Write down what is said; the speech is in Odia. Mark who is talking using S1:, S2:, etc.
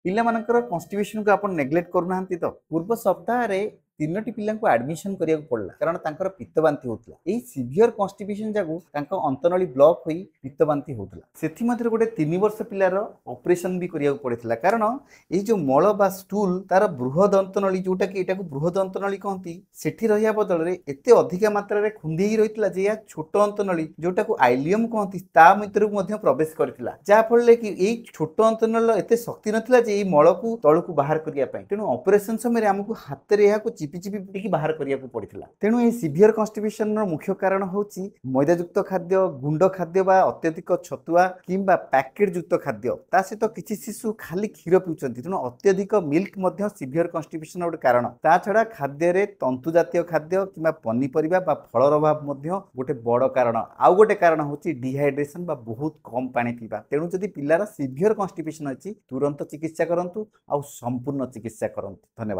S1: ପିଲାମାନଙ୍କର କନଷ୍ଟିପେସନକୁ ଆପଣ ନେଗ୍ଲେକ୍ଟ କରୁନାହାନ୍ତି ତ? ପୂର୍ବ ସପ୍ତାହରେ ତିନୋଟି ପିଲାଙ୍କୁ ଆଡମିସନ କରିବାକୁ ପଡ଼ିଲା, କାରଣ ତାଙ୍କର ପିତ୍ତବାନ୍ତି ହେଉଥିଲା। ଏଇ ସିଭିୟର କନଷ୍ଟିପେସନ ଯୋଗୁଁ ତାଙ୍କ ଅନ୍ତନଳୀ ବ୍ଲକ୍ ହୋଇ ପିତ୍ତବାନ୍ତି ହେଉଥିଲା। ସେଥିମଧ୍ୟରୁ ଗୋଟେ 3 ବର୍ଷ ପିଲାର ଅପରେସନ ବି କରିବାକୁ ପଡ଼ିଥିଲା, କାରଣ ଏଇ ଯୋଉ ମଳ ବା ଷ୍ଟୁଲ ତାର ବୃହଦ ଅନ୍ତନଳୀ, ଯୋଉଟାକି ଏଟାକୁ ବୃହଦ ଅନ୍ତନଳୀ କହନ୍ତି, ସେଠି ରହିବା ବଦଳରେ ଏତେ ଅଧିକା ମାତ୍ରାରେ ଖୁନ୍ଦି ହେଇ ରହିଥିଲା ଯେ ଏହା ଛୋଟ ଅନ୍ତନଳୀ, ଯୋଉଟାକୁ ଆଇଲିୟମ କହନ୍ତି, ତା ଭିତରକୁ ମଧ୍ୟ ପ୍ରବେଶ କରିଥିଲା, ଯାହାଫଳରେ କି ଏଇ ଛୋଟ ଅନ୍ତନଳୀର ଏତେ ଶକ୍ତି ନଥିଲା ଯେ ଏଇ ମଳକୁ ତଳକୁ ବାହାର କରିବା ପାଇଁ। ତେଣୁ ଅପରେସନ ସମୟରେ ଆମକୁ ହାତରେ ଏହାକୁ ଚିପି ଚିପି ପିଟିକି ବାହାର କରିବାକୁ ପଡ଼ିଥିଲା। ତେଣୁ ଏହି ସିଭିୟର କନଷ୍ଟିପେସନର ମୁଖ୍ୟ କାରଣ ହେଉଛି ମଇଦାଯୁକ୍ତ ଖାଦ୍ୟ, ଗୁଣ୍ଡ ଖାଦ୍ୟ ବା ଅତ୍ୟଧିକ ଛତୁଆ କିମ୍ବା ପ୍ୟାକେଟ ଯୁକ୍ତ ଖାଦ୍ୟ। ତା ସହିତ କିଛି ଶିଶୁ ଖାଲି କ୍ଷୀର ପିଉଛନ୍ତି, ତେଣୁ ଅତ୍ୟଧିକ ମିଲ୍କ ମଧ୍ୟ ସିଭିୟର କନଷ୍ଟିପେସନର ଗୋଟେ କାରଣ। ତା ଛଡ଼ା ଖାଦ୍ୟରେ ତନ୍ତୁ ଜାତୀୟ ଖାଦ୍ୟ କିମ୍ବା ପନିପରିବା ବା ଫଳର ଅଭାବ ମଧ୍ୟ ଗୋଟେ ବଡ଼ କାରଣ। ଆଉ ଗୋଟେ କାରଣ ହେଉଛି ଡିହାଇଡ୍ରେସନ ବା ବହୁତ କମ୍ ପାଣି ପିଇବା। ତେଣୁ ଯଦି ପିଲାର ସିଭିୟର କନଷ୍ଟିପେସନ ଅଛି, ତୁରନ୍ତ ଚିକିତ୍ସା କରନ୍ତୁ ଆଉ ସମ୍ପୂର୍ଣ୍ଣ ଚିକିତ୍ସା କରନ୍ତୁ। ଧନ୍ୟବାଦ।